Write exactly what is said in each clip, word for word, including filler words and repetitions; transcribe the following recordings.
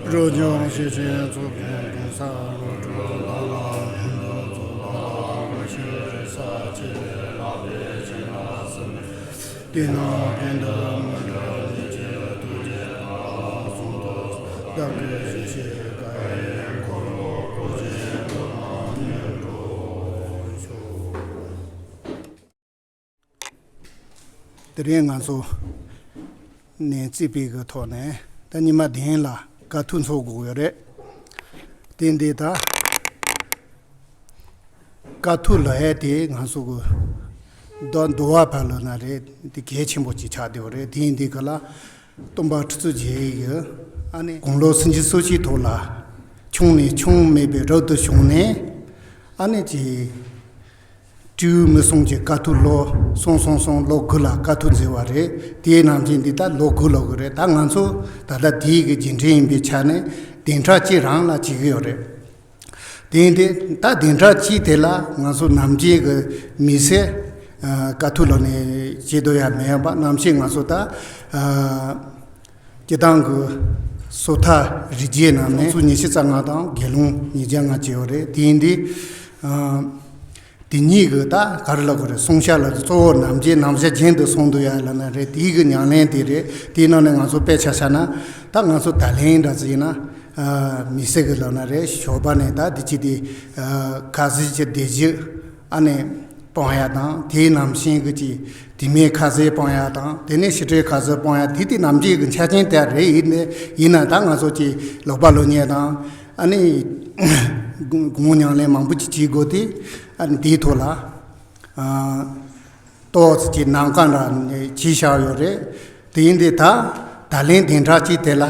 འགྲོ་འབྱུང་ཤེས་ཅན་ཚོགས་ཀྱི་གང་ཟག་བློ་གྲོས་ལ་ལ་ཕན་དུ་ཚོགས་ལ་ལ་ཤེས་རེ་ས་ཆེ་ལ་ལ་པའི་ཆེ་ལ་སེམས། དེ་ན་ཕན་དུ་མི་འདྲ་ཉེ་ཆེ་ཐུགས་རྗེ་ལ་ལ་གསུང་དུ་བདག་གི་ཞིང་གཤེགས་ཀ་ཡེ་འཁོར་ལོ་བསྐོར་ཞིང་འགྲོ་ལ་ཉོན་འགྲོ་ཤོག། དེ་རིང་ང་ཚོ་ནས་རྩིས་པའི་གི་ཐོག་ནས་ད་ཉི་མ་བདུན་ལ་དཀའ་ཐུག་འཚོགས་དགོས་ཡོད་རེད། དེ་འདི་ད་དཀའ་ཐུག་ལ་ཧད་དེ་ང་ཚོ་གི་ད་འདུལ་བ་ཕར་ལ་ན་རེད། དེ་གལ་ཆེན་པོ་ཅིག་ཆགས་བསྡད་ཡོད་རེད། དེ་འདི་ག་ལ་སྟོན་པ་ཁྲི་ཚོ་རྗེ་ཡི་ཨ་ནི་དགུང་ལོ་སུམ་ཅུ་སོ་གཅིག་ཐོག་ལ་ཆུང་ནས་ཆུང་མེད་པའི་རབ་ཏུ་བྱུང་ནས་ཨ་ནི་ཅི། སྤྲེའུ་མི་གསུམ་གྱི་དཀའ་ཐུག་ལོ་གསུམ་གསུམ་གསུམ་ལོ་དགུ་ལ་དཀའ་ཐུག་མཛད་པ་རེད། དེའི་ནང་བཞིན་འདི་ད་ལོ་དགུ་ལོ་དགུ་རེད། ད་ང་ཚོ་ད་ལྟ་དེའི་གི་རྗེས་འབྲེལ་ཡིན་པའི་ཆ་ནས་བདུན་ཕྲག་གཅིག་རང་ལ་བྱེད་ཀྱི་ཡོད་རེད། དེ་ཡིན་དུས་ད་བདུན་ཕྲག་གཅིག་དེ་ལ་ང་ཚོ་ནམ་རྒྱུན་གྱི་མི་ཚེ་ཨ་དཀའ་ཐུག་ལོ་ནས་བྱེད་འདོད་ཡ་མེད་པ་ནམ་ཞིག་ང་ཚོ་ད་ཨ་སྤྱི་བཏང་གི་སོ་ཐར་རིག་བྱེད་ནང་ནས་སོ་ཉི་ཤུ་རྩ་ལྔ་དང་དགེ་སློང་ཉིས་བརྒྱ་ལྔ་བྱས་ཡོད་རེད། དེ་ཡིན་དུས་ཨ་དེ་གཉིས་ཀྱི་ད་ག་རེ་ལབ་དགོས་རེད། བསྲུང་བྱ་ལ་གཙོ་བོ་ནམ་རྒྱུན་ནམ་ཞག་རྒྱུན་དུ་བསྲུང་འདོད་ཡ་ལབ་ན་རེད། དེའི་གི་ཉམས་ལེན་དེ་རེད། དེའི་ནང་ནས་ང་ཚོ་དཔེ་ཆ་བཞག་ན་ད་ང་ཚོ་ད་ལན་འདྲ་ཟིག་ཡིན་ན་ཨ་མི་སེར་གི་ལབ་ན་རེད། ཞོགས་པ་ནས་ད་དེ་ཅི་དེ་ཨ་ཁ་ཟས་ཀྱི་བདེ་སྐྱིད་ཨ་ནི་སྤང་ཡ་དང་། དེའི་ནང་བཞིན་གི་ཅི་དེ་མིན་ཁ་ཟས་སྤང་ཡ་དང་། དེ་ནས་ཕྱི་དྲོའི་ཁ་ཟས་སྤང་ཡ་དེ་དེ་ནམ་རྒྱུན་གི་ཆ་རྐྱེན་དེ་རེད། ཡིན་ནས་ཡིན་ན་ད་ང་ཚོ་ཅི་ལོག་པ་ལོ་ཉེས་དང་། ཨ་ནི་དགོངས་ཉམས་ལེན་མང་པོ་ཅིག་བྱེད་དགོས་ཏེ། ཨ་ནི་དེའི་ཐོག་ལ་ཨ་ཏོག་ཙམ་ཅིག་ནམ་མཁའ་འདྲ་ནས་བྱས་བཞག་ཡོད་རེད། དེ་ཡིན་དུས་ད་ད་ལན་བདུན་ཕྲག་གཅིག་དེ་ལ་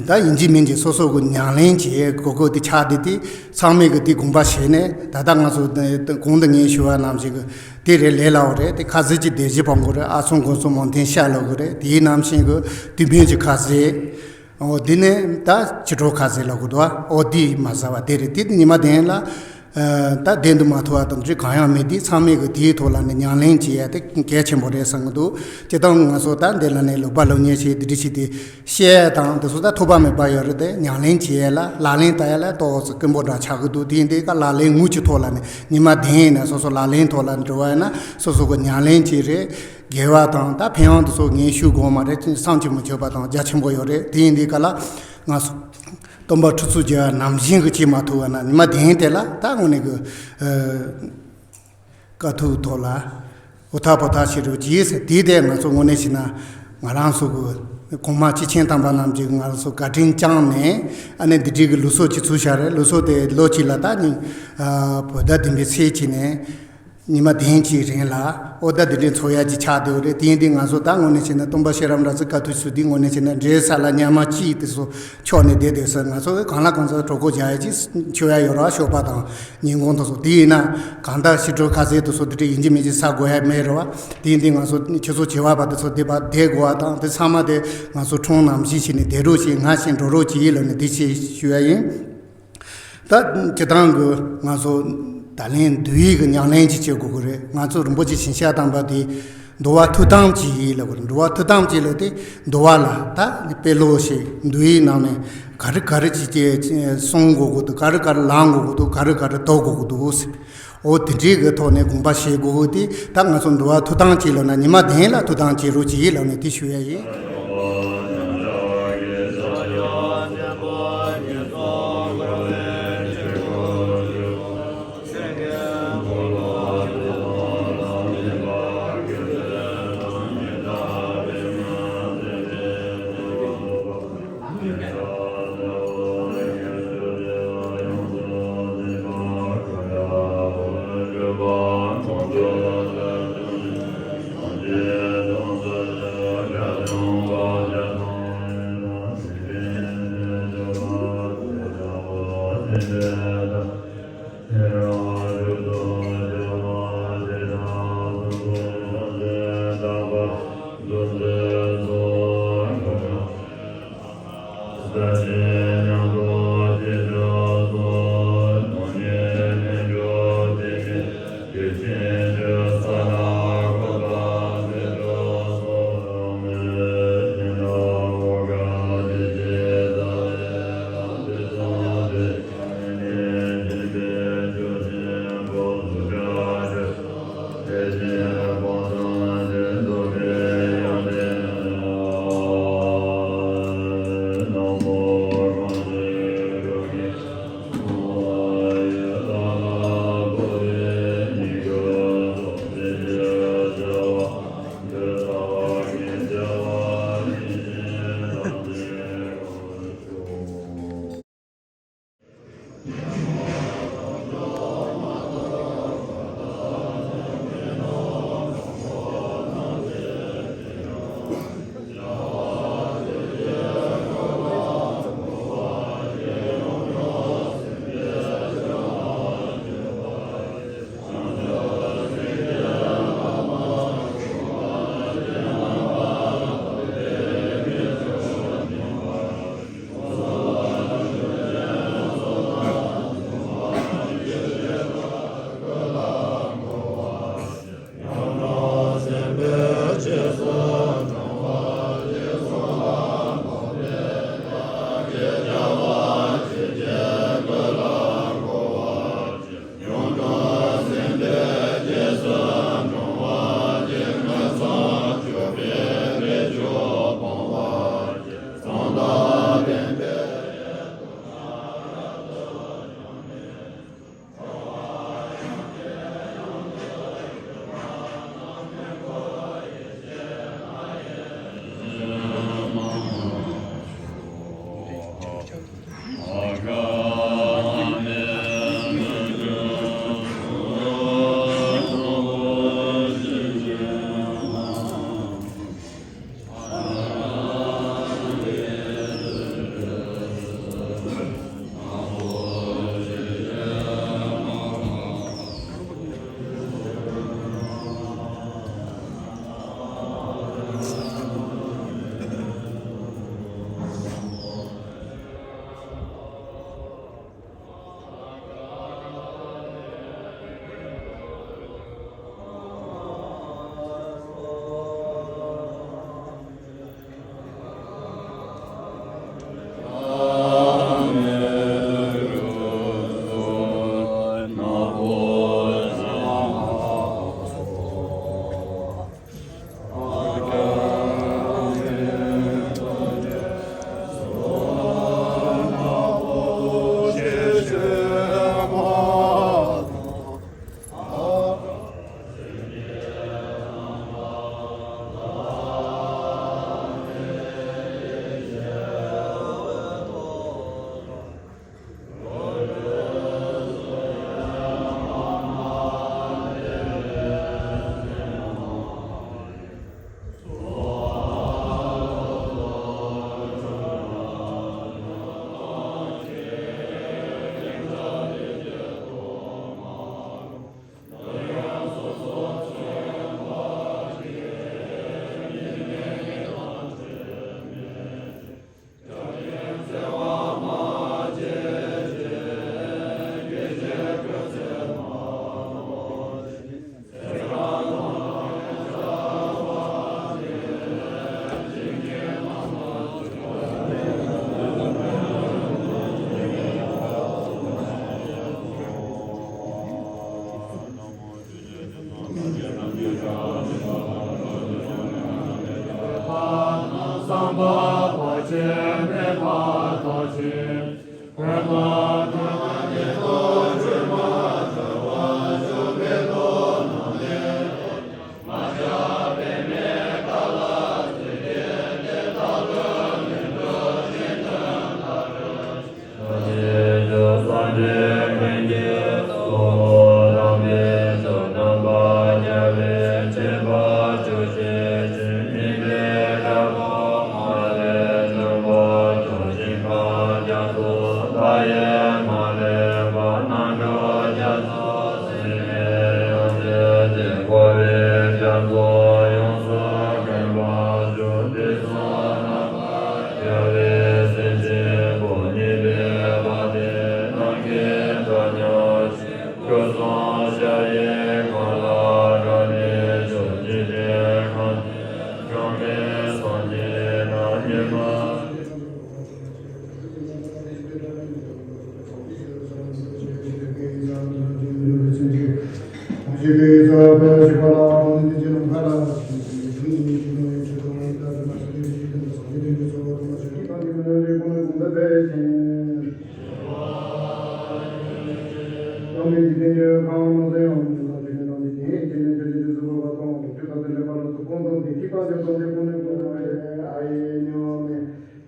ད་ཡིན་གཅིག་མིན་གཅིག་སོ་སོ་གི་ཉམས་ལེན་བྱེད་དགོས་དགོས་དེ་ཆགས་བསྡད་དེ། ཚང་མས་གི་དེ་དགོངས་པ་བཞེས་ནས་ད་ལྟ་ང་ཚོ་གོང་དུ་ངས་ཞུ་བ་ནང་བཞིན་གི་དེ་རེད། ལས་སླ་བོ་རེད། དེ་ཁ་ཟས་ཀྱི་བདེ་སྐྱིད་སྤང་དགོས་རེད། ཨ་ཚོང་མགོ་ཚོང་མང་ཐེངས་བཤད་ལབ་དགོས་རེད། དེའི་ནང་བཞིན་གི་དུས་ཕན་གྱི་ཁ་ཟས། འོ་དེ་ནས་ད་ཕྱི་དྲོ་ཁ་ཟས་ལ་གོ་དོ། འོ་དེ་མ་ཟ་བ་དེ་རེད། དེ་ཉི་མ་བདུན་ལ་ད་བདེན་དུ་མ་ཐུབ་པ་དང་ཅི་གང་ཡང་མེད་དེ། ཚང་མས་གི་དེའི་ཐོག་ལ་ནས་ཉམས་ལེན་བྱེད་ཡ་དེ་གལ་ཆེན་པོ་རེད་བསམ་གི་འདུག་སྤྱིར་བཏང་ང་ཚོ་ད་འདི་ལ་ནས་ལོག་པ་ལོ་ཉེས་བྱས་དེ་འདྲ་བྱས་ཏེ་བཤད་ཡ་དང་དེ་ཚོ་ད་ཐོགས་པ་མེད་པ་ཡོད་རེད་དེ། ཉམས་ལེན་བྱེད་ཡ་ལ་ལག་ལེན་བསྟར་ཡ་ལ་ཏོག་ཙམ་དཀོན་པོ་འདྲ་ཆགས་གི་འདུག་དེ་ཡིན་དུས་ཀ་ལག་ལེན་དངོས་ཀྱི་ཐོག་ལ་ནས་ཉི་མ་བདུན་ཡིན་ན་སོ་སོ་ལག་ལེན་ཐོག་ལ་འགྲོ་བ་ཡིན་ན་སོ་སོ་གི་ཉམས་ལེན་བྱེད་རེད། དགེ་བ་དང་ད་ཕན་ཡོན་དེ་ཚོ་ངས་ཞུ་དགོས་མ་རེད། བསམ་གྱིས་མི་ཁྱབ་པ་དང་རྒྱ་ཆེན་པོ་ཡོད་རེད། དེ་ཡིན་དུས་ཀ་ལ་ང་ཚོ་སྟོན་པ་ཁྲི་ཚོ་རྒྱལ་བ་ནམ་བཞིན་གྱི་བྱེད་མ་ཐུབ་པ་ན་ཉི་མ་བདུན་དེ་ལ་ད་དངོས་གནས་ཀྱི་ཨ་དཀའ་ཐུག་ཐོག་ལ་འུ་ཐག་བུ་ཐག་བྱེད་རོགས་གྱིས་ཟེར། དེ་དེ་ང་ཚོ་དངོས་གནས་བྱས་ན་ང་རང་ཚོ་གི་གོང་མ་སྐྱེས་ཆེན་དམ་པ་རྣམས་ཀྱིས་ང་རང་ཚོ་བཀའ་དྲིན་བསྐྱངས་ནས་ཨ་ནི་འདི་འདྲའི་གི་ལུགས་སྲོལ་ཅིག་ཚུགས་བཞག་རེད། ལུགས་སྲོལ་དེ་ལོ་གཅིག་ལ་ད་ནི་ཨ་བོད་ཟླ་བདུན་པའི་ཚེས་གཅིག་ནས་ཉི་མ་བདུན་གཅིག་རིང་ལ་ཨོ་ད་དེ་འདྲའི་འཚོགས་ཡ་ཅིག་ཆགས་བསྡད་ཡོད་རེད། དེ་ཡིན་དུས་ང་ཚོ་ད་དངོས་གནས་བྱས་ན་སྟོན་པ་ཤེས་རབ་འདྲ་ཚོ་དཀའ་ཐུག་ཞུ་དུས་དངོས་གནས་བྱས་ན་འབྲས་ས་ལ་ཉ་མ་གཅིག་དེ་ཚོ་ཆོག་ནས་བསྡད་བསྡད་ས། ང་ཚོ་གང་ལ་གང་འཚམ་གྲོད་ཁོག་རྒྱག་ཡ་ཅིག་མཆོད་ཡ་ཡོད་ར། ཞོགས་པ་དང་ཉིན་གུང་དེ་ཚོ། དེ་ཡིན་ན་གང་ལྟར་ཕྱི་དྲོ་ཁ་ཟས་དེ་ཚོ་དེ་འདྲ་ཡིན་གཅིག་མིན་གཅིག་ཟ་དགོས་ཡ་མེད་རེད་བ། དེ་ཡིན་དུས་ང་ཚོ་ཁྱེད་ཚོ་བྱེས་པ་བ་དེ་ཚོ་བསྡད་པ་བསྡད་དགོས་བ་དང་། དེ་ཚང་མ་དེ་ང་ཚོ་ཁྲུང་ནམ་བཞིན་བྱས་ནས་བསྡད་རོགས་གྱིས། སྔ་ཕྱི་འགྲོ་རོགས་གྱིས་ལབ་ནས་དེ་ཅིག་ཞུ་ཡ་ཡིན། ད་སྤྱིར་བཏང་གི་ང་ཚོ་ད་ལན་འདུལ་བའི་གི་ཉམས་ལེན་ཅིག་བྱེད་དགོས་ཀྱི་རེད། ང་ཚོ་རིན་པོ་ཆེ་ཞིང་གཤེགས་དམ་པ་དེ་འདུལ་བ་ཐུགས་དམ་བཅས་ལབ་དགོས་རེད། འདུལ་བ་ཐུགས་དམ་བཅས་ལབ་དེ་འདུལ་བ་ལ་ད་དཔེ་ཀློག་བྱས། འདུལ་བའི་ནང་ནས་ག་རེ་ག་རེ་ཅིག་ཅིག་གསུང་དགོས་ཀྱི་འདུག་ག་རེ་ག་རེ་ལེན་དགོས་ཀྱི་འདུག་ག་རེ་ག་རེ་འདོར་དགོས་ཀྱི་འདུག་ཟེར། འོ་དེ་འདྲའི་གི་ཐོག་ནས་དགོངས་པ་བཞེས་དགོས་ཀྱི་དེ། ད་ང་ཚོ་འདུལ་བ་ཐུགས་དམ་བཅས་ལབ་ན་ཉི་མ་བདུན་ལ་ཐུགས་དམ་བཅས་རོགས་གྱིས་ལབ་ནས་དེ་ཞུ་ཡ་ཡིན།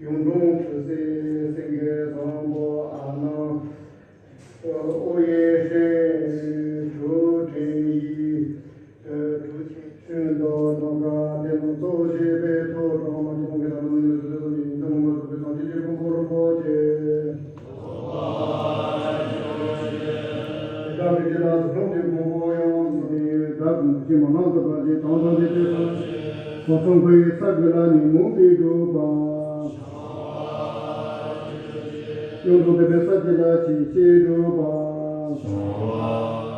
གཡུང་དྲུང་ཁྲི་སྲས་སེང་གེ་བཟང་པོ་ཨ་ནེ། ཨོ་ཡེ་ཧྲེ། གྲུབ་འབྲས་ཡིད། གྲུབ་ཆེན་ཆོས་མདོ་ནོ་ག་དེ་ནོ་གཙོ་བྱས་པའི་ཐོག་དྲངས་མ་ཀྱི་མོ་གི་ལམ་ནས་སུ་ལས་སུ་ཡིན་དུ་མ་སུ་པའི་སངས་རྒྱས་ཀྱི་གོ་འཕང་རིན་པོ་ཆེ། དེ་དག་གི་རྗེས་ལ་སུ་འཁྲུངས་ཀྱི་གོ་འཕང་ཡང་སུ་ནི་བདག་གི་མ་ཅི་མ་ནང་དུ་བ་ཞིག་དང་དང་དེ་དེ་དང་། ཁོ་ཚང་ཁོ་ཡི་ས་གི་ལ་ཉིན་མོ་པའི་སྒྲུབ་པ། གཡུང་དྲུང་བསྟན་པའི་ས་གཞི་ལ་ཆེས་ཆེས་སྒྲུབ་པ།